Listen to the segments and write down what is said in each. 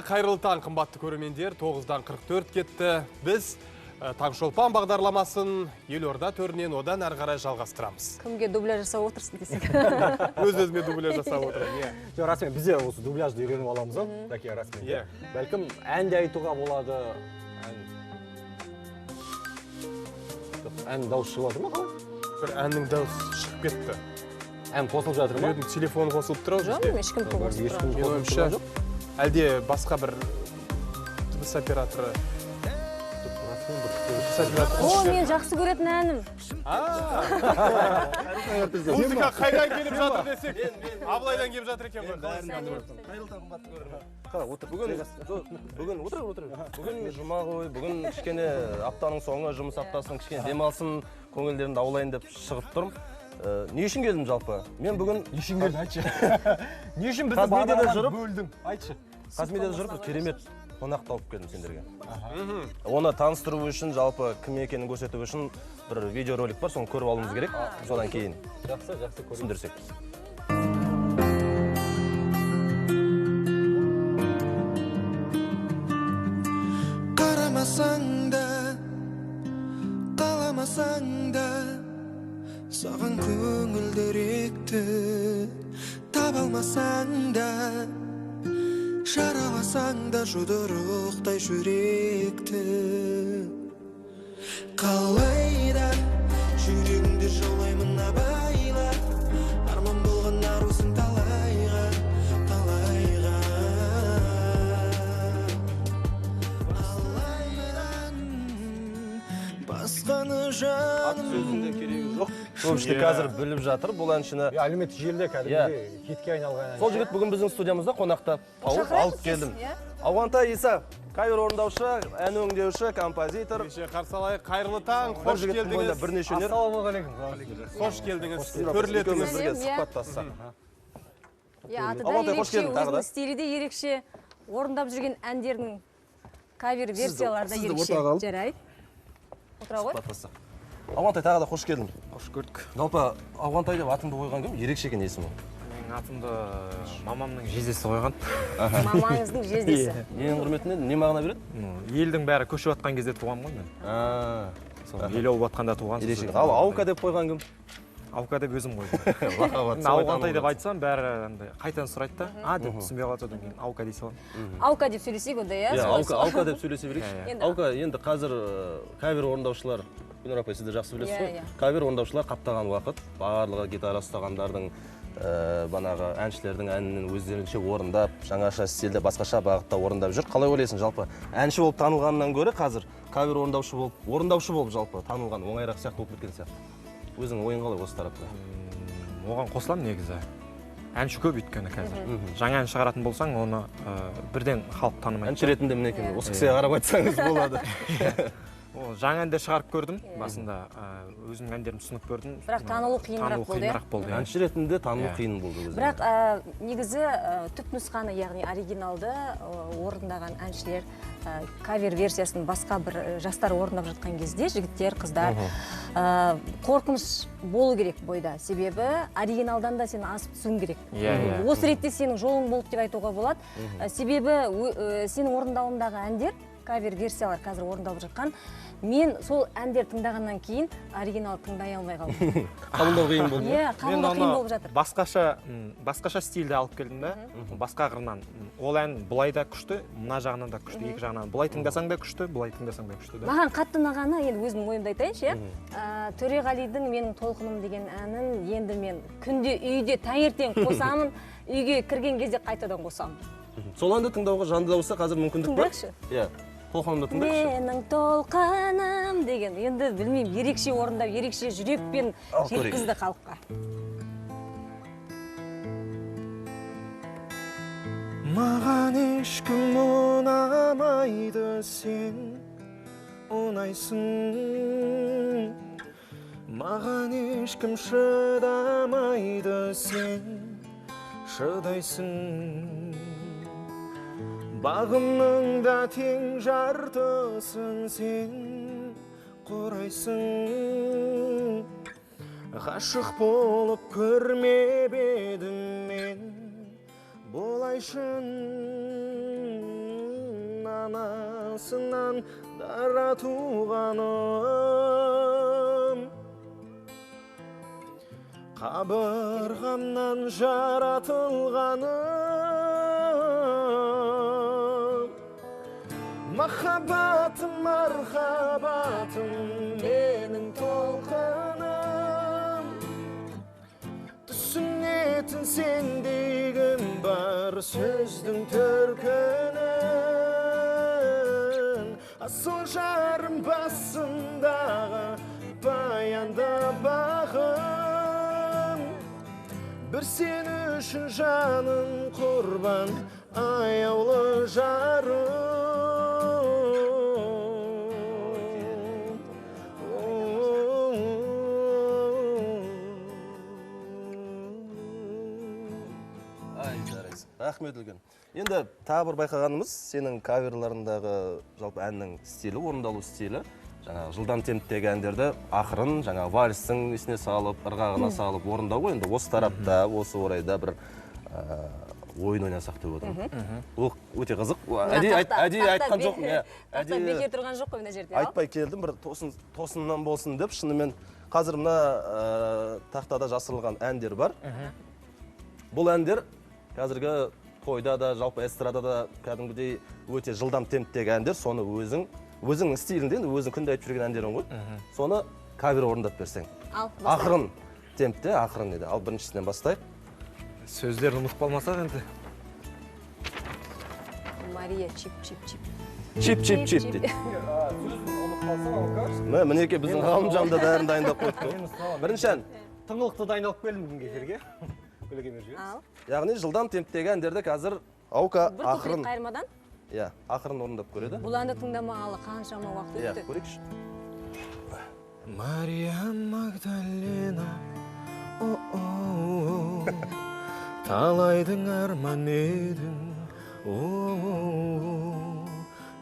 Қайырлы таң, қымбатты көрермендер, 9:44 кетті. Біз Таңшолпан бағдарламасын елорда төрінен одан әрі қарай жалғастырамыз. Кімге дубляж жасап отырсың десек? Өз-өзіме дубляж жасап отырмын. Жоқ, расымен бізде осы дубляжды үйреніп аламыз ау, Дәке, расымен. Бәлкім ән де айтуға болады. Ән дауысы шығып жатыр ма қалай? Бір әннің дауысы шығып кетті. Ән қосылып жатыр ма? Біреудің телефоны қосылып тұр ау бізде. Жоқ, ешкім қосылып тұрған жоқ. Әлде басқа бір дыбыс операторы. О, мен жақсы көретін әнім. Музыка қайдан келіп жатыр десек, Абылайдан келіп жатыр екен ғой. Қайырлы таң, қымбатты көрермен. Бүгін отыр. Бүгін жұма ғой, бүгін кішкене аптаның соңы, жұмыс аптасының кішкене демалсын, көңілдерімді аулайын деп шығып тұрмын. Не үшін келдім жалпы? Мен бүгін не үшін келдің, айтшы. Не үшін бізді бағдарламаны бөлдің, айтшы. Қазмедиада жүріп керемет қонақ тауып келдім сендерге. Оны таныстыру үшін, жалпы кім екенін көрсету үшін бір видеоролик бар, соны көріп алуымыз керек. Содан кейін жақсы көрейік. Түсіндірсек. Қарамасаң да, қаламасаң да, саған көңілдіректі таба алмасаң да, жараласаң да жұдырықтай жүректі. Қалайда жүрегіңді жаулаймын абайла, арман болған арусың талайға, талайға. Алайдан басқаны жаным. Ат сөзінде керегі жоқ. Көпшілік қазір біліп жатыр бұл әншіні. Әлеуметтік желіде кәдімгідей хитке айналған әнші. Сол жігіт бүгін біздің студиямызда қонақта, тауып алып келдім. Ауғантай Иса, кавер орындаушы, ән өңдеуші, композитор. Кеше қарсы алайық, қайырлы таң, қош келдіңіз. Бірнеше өнер. Ассалаумағалейкум. Қош келдіңіз. Төрлетіңіз бірге сұхбаттассақ. Иә, аты да ерекше, өзінің стилі де ерекше, орындап жүрген әндерінің кавер версиялары да ерекше. Жарайды. Отыра ғой. Ауғантай, тағы да қош келдің. Қош көрдік. Жалпы Ауғантай деп атыңды қойған кім? Ерекше екен есімі. Менің атымды мамамның жездесі қойған. Мамаңыздың жездесі. Ненің құрметіне не мағына береді? Елдің бәрі көшіп жатқан кезде туған ғой мен. Сол ел ауып жатқанда туған. Ерекше. Ал Аука деп қойған кім? Аука деп өзім қойдым. Ауғантай деп айтсам, бәрі қайтадан сұрайды да, а деп түсінбей қалады, содан кейін Аука дей саламын. Аука деп сөйлесейік онда, иә? Аука деп сөйлесе берейікші. Аука, енді қазір кавер орындаушылар, Гүлнұр апай, сіз де жақсы білесіз ғой. Кавер орындаушылар қаптаған уақыт, барлығы гитара ұстағандардың, банағы әншілердің әнін өздерінше орындап, жаңаша стильде, басқаша бағытта орындап жүр. Қалай ойлайсың, жалпы әнші болып танылғаннан гөрі қазір кавер орындаушы болып, орындаушы болып жалпы танылған оңайырақ сияқты болып кеткен сияқты. Өзің ойың қалай осы тарапта? Оған қосыламын негізі. Әнші көп өйткені қазір. Жаңа ән шығаратын болсаң, оны бірден халық танымайды. Әнші ретінде мінекей, осы кісіге қарап айтсаңыз болады. Жаңа әндер шығарып көрдім, басында өзімнің әндерімді ұсынып көрдім. Бірақ танылу қиынырақ болды. Әнші ретінде танылу қиын болды өзіне. Бірақ негізі түпнұсқаны, яғни оригиналды орындаған әншілер кавер версиясын басқа бір жастар орындап жатқан кезде, жігіттер, қыздар, қорқыныш болу керек бойда. Себебі оригиналдан да сен асып түсуің керек. Осы ретте сенің жолың болды деп айтуға болады. Себебі сенің орындауындағы әндер, кавер версиялар қазір орындалып жатқан, мен сол әндер тыңдағаннан кейін оригинал тыңдай алмай қалдым. Қабылдау қиын болды. Иә, қабылдау қиын болып жатыр. Басқаша стильде алып келдім да, басқа қырынан. Ол ән былай да күшті, мына жағынан да күшті, екі жағынан. Былай тыңдасаң да күшті, былай тыңдасаң да күшті. Маған қатты ұнағаны, енді өзімнің ойымды айтайыншы, иә. Төреғалидың Менің толқыным деген әнін енді мен күнде үйде таңертең қосамын, үйге кірген кезде қайтадан қосамын. Сол әнді тыңдауға жанды дауыста қазір мүмкіндік бар? Тыңдайықшы. Иә. Толқынымды тыңдайықшы. Менің толқыным деген, енді білмеймін, ерекше орындап, ерекше жүрекпен жеткізді халыққа. Маған ешкім ұнамайды, сен ұнайсың. Маған ешкім шыдамайды, сен шыдайсың. Бағымның да тең жартысын сен құрайсың. Ғашық болып көрмеп едім мен болайшын. Анасынан дара туғаным. Қабырғамнан жаратылғаным. Махаббатым, мархабатым, менің толқыным. Түсінетін сендей кім бар сөздің төркінін. Асыл жарым басындағы баянды бағым. Бір сен үшін жаным құрбан, аяулы жарым. Ай, жарайсың. Рахмет үлкен. Енді тағы бір байқағанымыз, сенің каверларындағы жалпы әннің стилі, орындалу стилі, жаңағы жылдам темптегі әндерді ақырын, жаңағы вальстің несіне салып, ырғағына салып орындау ғой. Енді осы тарапта, осы орайда бір ойын ойнасақ деп отырмын. Ол өте қызық. Әдейі айтқан жоқпын. Тақта бекер тұрған жоқ қой мына жерде. Айтпай келдім, бір тосыннан болсын деп. Шынымен қазір мына тақтада жасырылған әндер бар. Бұл әндер қазіргі тойда да, жалпы эстрадада кәдімгідей өте жылдам темптегі әндер. Соны өзіңнің стилінде, өзің күнде айтып жүрген әндерің ғой. Соны кавер орындап берсең. Ақырын темпте, ақырын еді. Ал біріншісінен бастайық. Сөздерін ұмытып қалмасақ енді. Мария, чип, чип, чип. Чип, чип, чип дейді. Мінекей біздің Ғалымжан да бәрін дайындап қойыпты. Бірінші ән. Тыңғылықты дайындалып келдім бүгінгі эфирге. Яғни жылдам темптегі әндерді қазір Аука ақырын. Бір қайырмадан? Иә, ақырын орындап көреді. Бұл әнді тыңдамағалы қаншама уақыт өтті. Иә, көрейікші. Мария Магдалена, о-о-о, талайдың арман едің, о-о-о,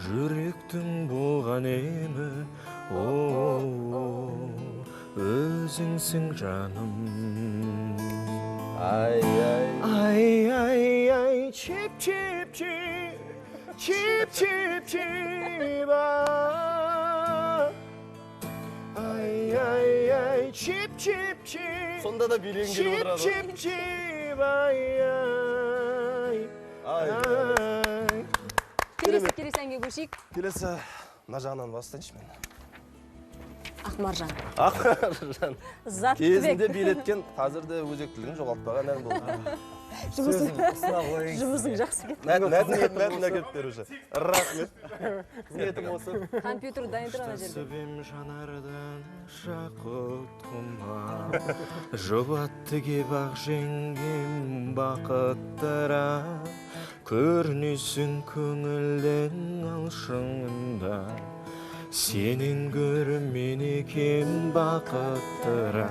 жүректің болған емі, о-о-о, өзіңсің жаным. Ай, ай. Ай, ай, ай, чип, чип, чип, чип, чип, чип, ай, ай, ай, чип, чип, чип. Сонда да билегің келіп отырады. Чип, чип, чип, ай, ай, ай. Келесі әнге көшейік. Келесі, мына жағынан бастайыншы мен. Ақмаржан. Ақмаржан. Кезінде билеткен, қазір де өзектілігін жоғалтпаған ән болды. Жұмысың жақсы кетті. Мәтін әкеліп беруші. Рахмет. Ниетім осы. Компьютер дайын тұр ана жерде. Сүбем жанардан жақұт құмар. Жұбатты кеп ақ жеңгем бақыттыра. Көрінесің көңілдің алшыңында. Сенен гөрі мен екен бақыттыра.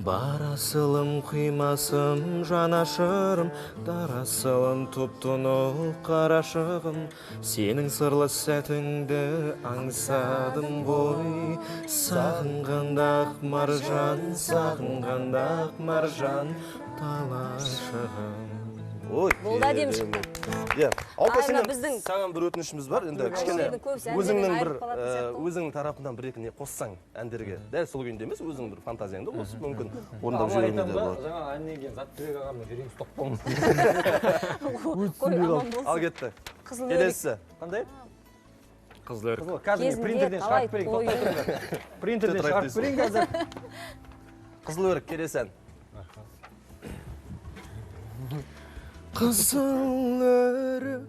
Бар асылым қимасым жанашырым, дарасылым топ-тұнық қарашығым. Сенің сырлы сәтіңді аңсадым ғой. Сағынғанда ақ маржан, сағынғанда ақ маржан талашығым. Ой, Бұл да әдемі шықты. Иә. Аука, сенен саған бір өтінішіміз бар. Енді кішкене өзіңнің бір өзіңнің тарапынан бір екі не қоссаң әндерге. Дәл сол күйінде емес, өзіңнің бір фантазияңды қосып мүмкін орындап жіберуіңе де болады. Жаңа әннен кейін Заттыбек ағамның жүрегін ұстап қалдым. Қой, аман болсын. Ал кетті. Келесі. Қандай? Қызыл өрік. Қазір мен принтерден шығарып берейін. Принтерден шығарып берейін қазір. Қызыл өрік, келесі ән. Қызыл өрік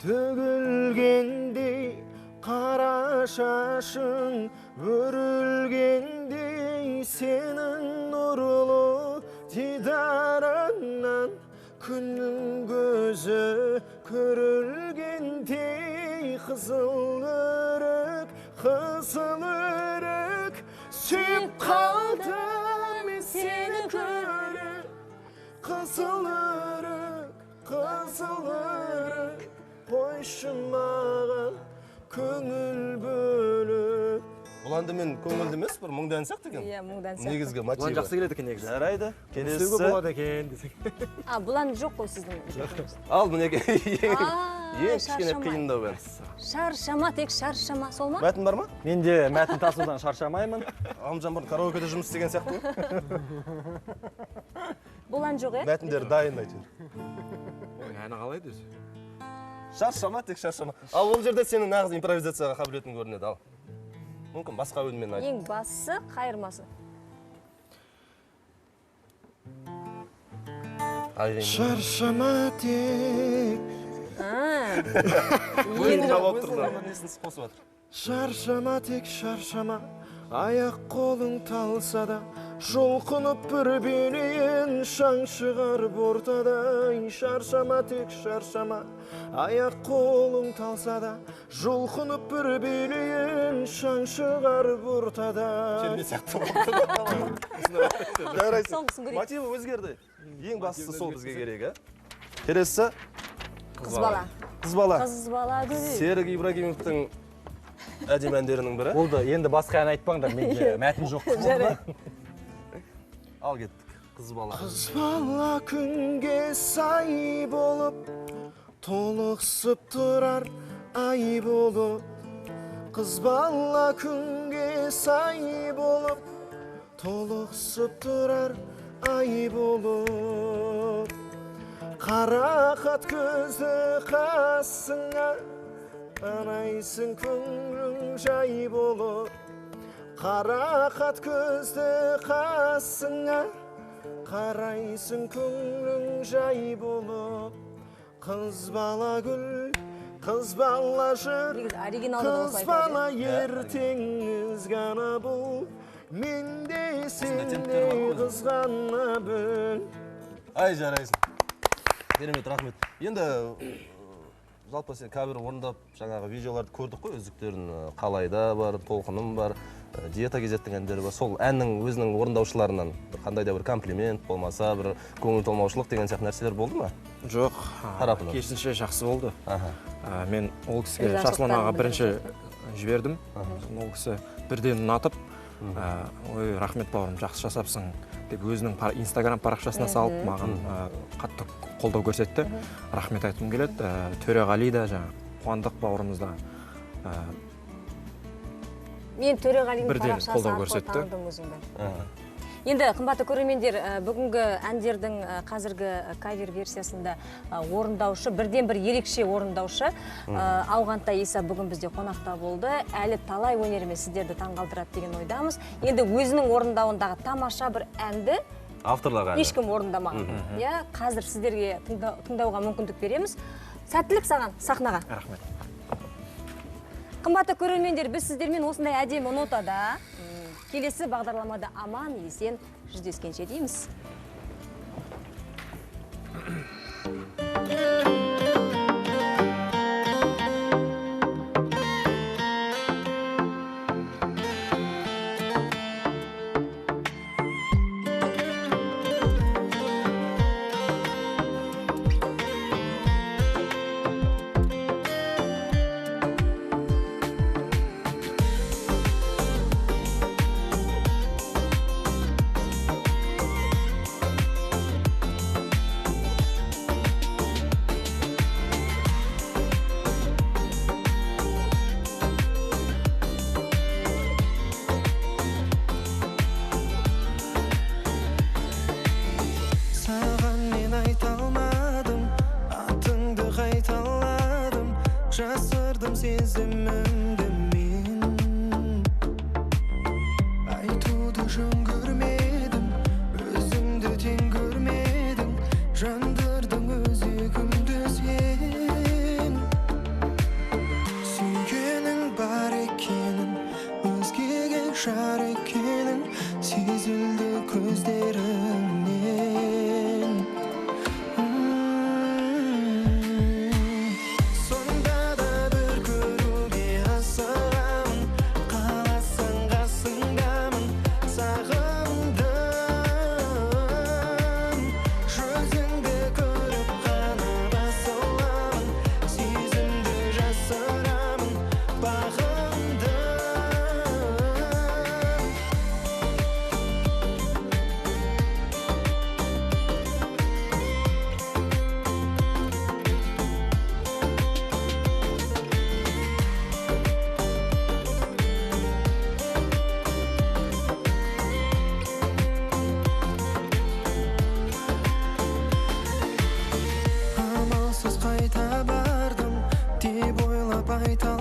төгілгендей, қара шашың өрілгендей, сенің нұрлы дидарыңнан күннің көзі көрілгендей. Қызыл өрік, қызыл өрік, сүйіп қалдым мен сені көріп. Қызыл өрік, қызыл өрік, қойшы маған көңіл бөліп. Бұл әнді мен көңілді емес, бір мұңды ән сияқты екен. Иә, мұңды ән сияқты. Негізгі мотиві. Бұл ән жақсы келеді екен негізі. Жарайды. Келесі. Істеуге болады екен десең. А, бұл ән жоқ қой сіздің. Ал, мінекей. Ең кішкене қиындау ән. Шаршама, тек шаршама, сол ма? Мәтін бар ма? Мен де мәтін тасудан шаршамаймын. Ғалымжан бұрын караокеде жұмыс істеген сияқты ғой. Бұл ән жоқ, е? Мәтіндер дайын әйтеуір. Әні қалай өзі? Шаршама, тек шаршама. Ал ол жерде сенің нағыз импровизацияға қабілетің көрінеді, ал. Мүмкін басқа үнмен айт. Ең бастысы қайырмасы. Шаршама тек. Шаршама тек шаршама, аяқ қолың талса да, жұлқынып бір билейін, шаң шығарып ортада. Шаршама тек шаршама, аяқ қолың талса да, жұлқынып бір билейін, шаң шығарып ортада. Керме сияқты болды. Мотиві өзгерді. Ең бастысы сол бізге керек, ә? Келесі. Қыз бала. Қыз бала. Қыз бала гүл. Серік Ибрагимовтың әдемі әндерінің бірі. Болды, енді басқа ән айтпаңдар, менде мәтін жоқ. Ал кеттік. Қыз бала. Қыз бала күнге сай болып, толықсып тұрар ай болып. Қыз бала күнге сай болып, толықсып тұрар ай болып. Қарақат көзі қасыңа, қарайсың көңілің жай болып. Қарақат көзді қасыңа, қарайсың көңілің жай болып. Қыз бала гүл, қыз бала жыр, қыз бала ертеңіз ғана бұл. Мен де сендей қызғана біл. Ай, жарайсың. Керемет, рахмет. Енді жалпы сен кавер орындап жаңағы видеоларды көрдік қой, үздіктерін, Қалайда бар, Толқыным бар, Диета кезеттің әндері бар. Сол әннің өзінің орындаушыларынан қандай да бір комплимент болмаса, бір көңіл толмаушылық деген сияқты нәрселер болды ма? Жоқ, керісінше жақсы болды. Мен ол кісіге Жасұлан аға бірінші жібердім. Ол кісі бірден ұнатып, ой, рахмет бауырым, жақсы жасапсың деп өзінің Инстаграм парақшасына салып, маған қатты қолдау көрсетті. Рахмет айтқым келеді. Төреғали да, жаңа Қуандық бауырымыз да. Мен Төреғалидің парақшасы арқылы таныдым өзімді. Енді қымбатты көрермендер, бүгінгі әндердің қазіргі кавер версиясында орындаушы, бірден бір ерекше орындаушы Ауғантай Иса бүгін бізде қонақта болды. Әлі талай өнерімен сіздерді таңғалдырады деген ойдамыз. Енді өзінің орындауындағы тамаша бір әнді авторлар әні ешкім орындамаған. Иә, қазір сіздерге тыңдауға мүмкіндік береміз. Сәттілік саған сахнаға. Рахмет. Қымбатты көрермендер, біз сіздермен осындай әдемі нотада келесі бағдарламада аман есен жүздескенше дейміз. Жасырдым сезімімді мен, айтуды жөн көрмедім, өзіңді тең көрмедің, жандырдың өзегімді сен. Сүйгенің бар екенін, өзгеге жар екенің сезілді көздеріңнен. Таппай